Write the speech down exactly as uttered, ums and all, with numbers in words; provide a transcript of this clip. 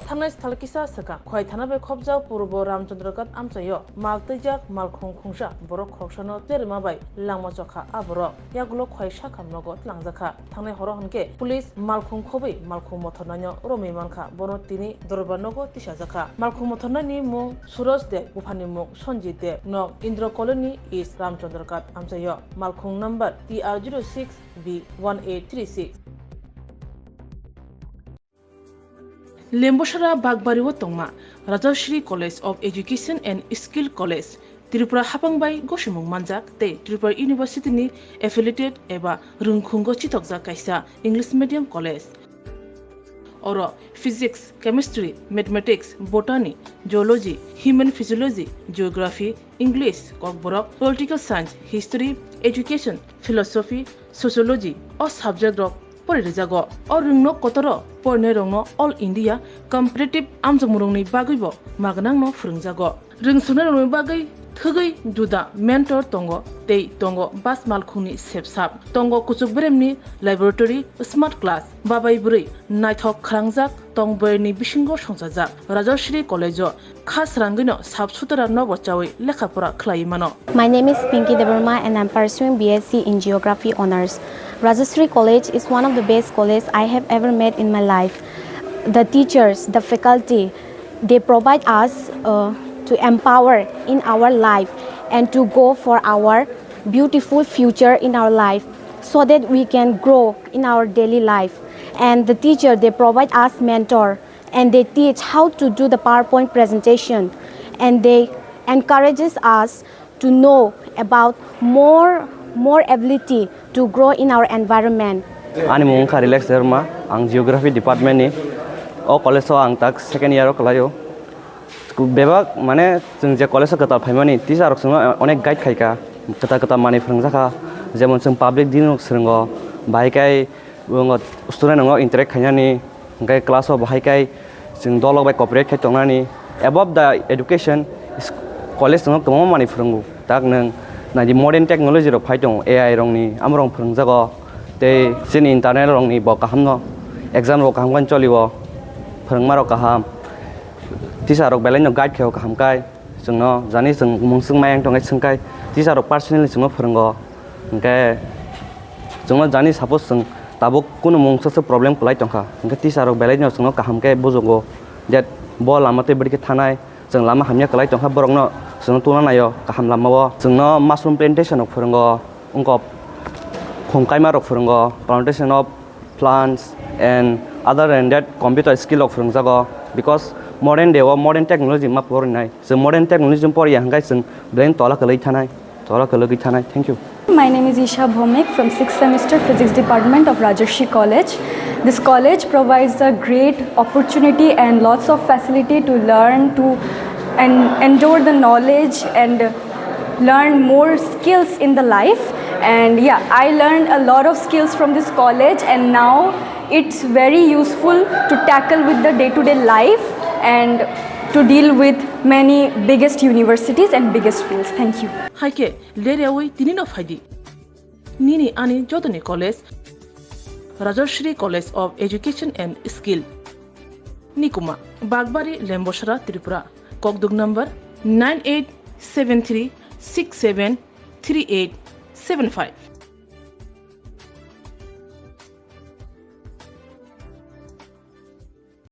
Thangnai sal kisa swkang Khwai thana bai khopjak Purbo Ramchandraghat amchaio mal twijak malkhung khungsa borok khoroksano cherma bai langma chokha a borok. Yagulo Khwai sakham nogo twlangjakha. Thangnai horo hwnkhe police malkhung khobwi malkhung mothornaino romwi mankha, bono tini dorbar nogo tisajakha. Malkhung mothornaini mung Suraj Deb, buphani mung Sanjit Deb, nok Indra Colony East Ramchandraghat amchaio, malkhung number T R zero six B one eight three six. Lembosara Bagbario tongma Rajashri College of Education and Skill College, Tripura hapang bai gosimung manjak tei Tripura University ni affiliated eba rwngkhungo chitokjak kaisa English medium college. Oro physics, chemistry, mathematics, botany, zoology, human physiology, geography, English, Kokborok, political science, history, education, philosophy, sociology o subject rok pori rijago. O rwngno kotoro porinai rokno All India competitive amjokmung rokni bagwibo magnangno phwrwngjago. Rwngsuknai rokni bagwi thwgwi juda mentor tongo tei tongo bas malkhungni sepsap, tongo kuchuk beremni laboratory, smart class, babai bwrwi naithok khwrangjak tong boyarni bisingo songchajak. Rajashri College o kha srangwino sap sutara nobo chawi lekha pora khlaiwi mano. My name is Pinky Debbarma and I'm pursuing B S C in Geography Honours. Rajashri College is one of the best colleges I have ever met in my life. The teachers, the faculty, they provide us uh, to empower in our life and to go for our beautiful future in our life so that we can grow in our daily life. And the teacher, they provide us mentor and they teach how to do the PowerPoint presentation and they encourages us to know about more, more ability to grow in our environment. Ani mung wngkha Relax Debbarma, ang Geography Department ni. O college o ang tak second year o kwlaio. Bebak mane chwng je college o kwtal phaimani teacher rok chwngno onek guide khaika, kwtal kwtal manwi phwrwngjakha, jemon chwng public dealing rok swrwngo, bahai khe student rokno interact khainani, hwnkhe class o bahai khe chwng dolok bai cooperate khai tongnani. Above the education, college chwngno kwbangma manwi phwrwngo. Tak nwng naidi modern technology rok phai tongo, A I rokni, amorok phwrwngjago. Tei chini internal rokni bo kaham no, exam rok kaham khe cholio, phwrwngma rok kaham, teacher rok belai no guide khaio kaham khe. Chwngno jani chwng mungswk mayang tongkhe swngkhe teacher rok personally chwngno phwrwngo. Hwnkhe chwngno jani suppose chwng tabuk kunu mungsa se problem kwlai tongkha, hwnkhe teacher rok belai no chwngno kaham khe bujugo, that bo lama tei bwrwi khe thanai. Chwng lama hamya kwlai tongkha, borokno chwngno tungna naio kaham lamao. Chwngno mushroom plantation rok phwrwngo, wngkok khum kaima rok phwrwngo, plantation of plants and other than that computer skill rok phwrwngjago, because modern day o modern technology ma porinai. Chwng modern technology poriya hwnkhe chwng belai tola kwlwi thanai. Chwla kwlwgwi thanai. Thank you. My name is Isha Bhowmik from sixth semester Physics Department of Rajashri College. This college provides a great opportunity and lots of facility to learn, to and endure the knowledge and learn more skills in the life. And yeah, I learned a lot of skills from this college, and now it's very useful to tackle with the day-to-day life and to deal with many biggest universities and biggest fields. Thank you. Hai khe, leriawi tini no phaidi. Nini ani jotoni college, Rajashri College of Education and Skill. Nikuma, Bagbari, Lembosara, Tripura. Kokduk number nine eight seven three six seven three eight seven five.